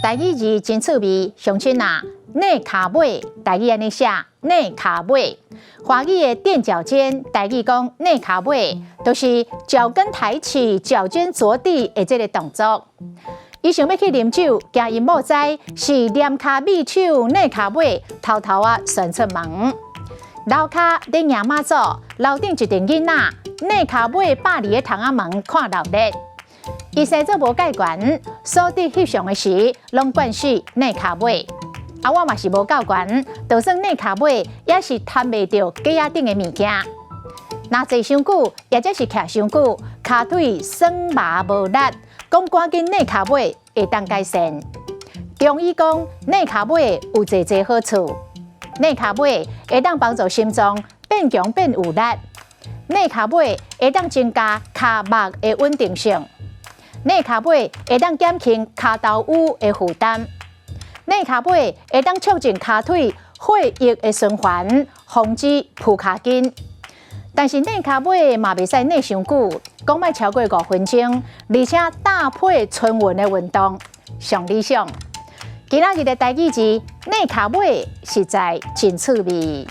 台語字真趣味，鄉親啊，躡跤尾，台語按呢寫，躡跤尾。華語的墊腳尖，台語講躡跤尾，就是腳跟抬起、腳尖着地的這个動作。伊想欲去啉酒，驚𪜶某知是躡跤尾手、躡跤尾，偷偷仔跣出門。樓跤咧迎媽祖，樓頂一陣囡仔，躡跤尾霸佇咧窗仔門看鬧熱。伊生做無介懸，所得翕相的時，攏慣勢躡跤尾。啊，我嘛是無夠懸，就算躡跤尾，也是貪袂著架仔頂的物件。若坐傷久，抑者是徛傷久，跤腿痠麻無力，講趕緊躡跤尾會當改善。中醫講躡跤尾有濟濟好處，躡跤尾會當幫助心臟變強變有力，躡跤尾會當增加跤目的穩定性，躡跤尾會當減輕跤頭趺的負擔，躡跤尾會當促進跤腿血液的循環，防止跛跤筋。但是躡跤尾嘛袂使躡傷久，講莫超過5分鐘，而且搭配春運的運動上理想。今仔日的台語字躡跤尾實在真趣味。